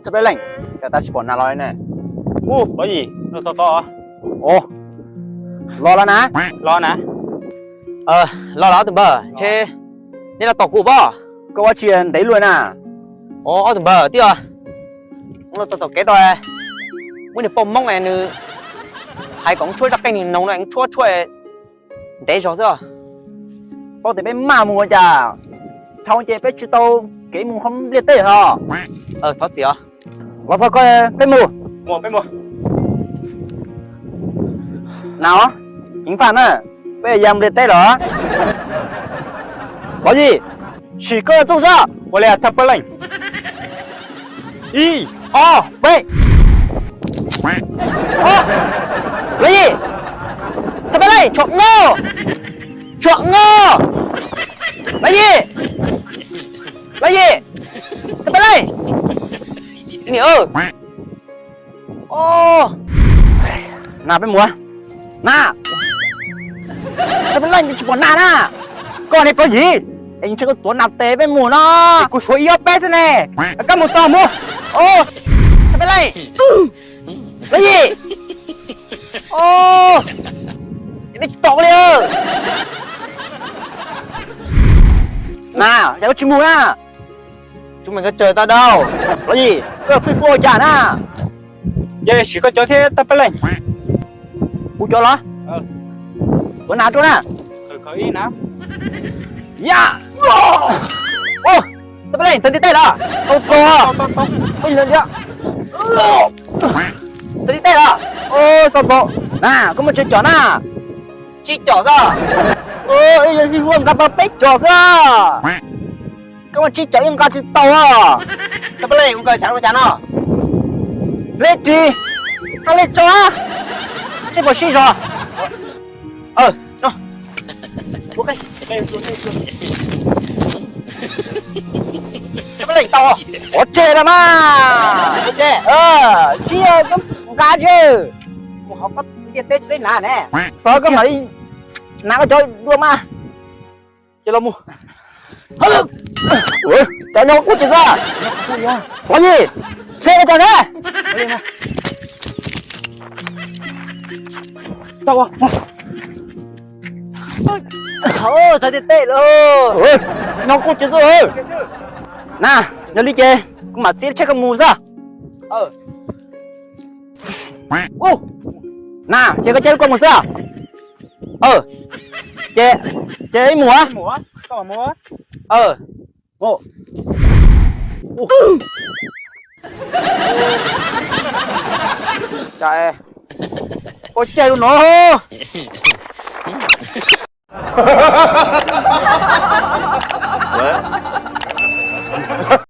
Thaj Peb Leej, cas tab tsis pom nas los li ne? Ub, Pov Yim, los tos tos. Ov, los los na. Los na. Los los ob tug npawg, ntshe nej los tos kuv pob. Koj ua tsi ntev luaj na? Ov, ob tug npawg, twb yog los tos tom kev tau, muab niag poj Hmoob nws hais kom tshuab zaj qeej niag noog no tshuab tshuab ntev zog xwb. Paub tias peb maj mus ua cas, dhau ces peb tsis tau kev mus hauv npliaj teb os. Thov txim os. Los txog ko peb mus. Mus peb mus. Na, ceev faj na, peb ya npliaj teb lawm. Pov Yim, sim koj txuj sab. Ua li Thaj Peb Leej. Ib, ob, peb. Pov Yim, Thaj Peb Leej, tshuam ngo, tshuam ngo. Pov Yim, Pov Yim, Thaj Peb Leej. Niam, na peb mus. Na, Thaj Peb Leej, tsis pom nas na. Koj niag Pov Yim, es ntshe koj tuav nas tes peb mus no. Kuv suav ib ob peb xwb ne. Koj mus txog mus. Thaj Peb Leej, Pov Yim. Nej tsis tau li. Na, yog koj tsis mus na, tsuas meem koj tsawg tau dau. Pov Yim, koj fij fuaj ua cas na? Yog sim koj cov thiab Thaj Peb Leej. Kuv cov los? Ua nas rau na. Ya. Thaj Peb Leej, tawm ntiaj teb los? Tau txog. Tawm ntiaj teb los? Tau txog. Na, koj muaj tsawg cov na? Tsib cov xwb. Ib vuag nqa tau peb cov xwb. Koj muaj tsib cov yeej nqa tsis tau. Thaj Peb Leej, ua cas ua cas no? Lej tsis, koj lej tso, seb puas sib zog. Thaj Peb Leej tau. Ua tseg los mas. Sib nqa tseg. Mus hauv koj ntiaj teb tsis tau nas ne. Txog koj mam li hnav koj cov dua mas. Ces los mus. Cov nyob kuj tsis txog. Pov Yim, hle koj cov na. Txog tiaj teb lawm. Nyob kuj tsis txog. Na, yog li ces kuv mam txib tsheb koj mus xwb. Na, ces koj caij koj mus xwb. Ces, ces ib mus. Koj caij no.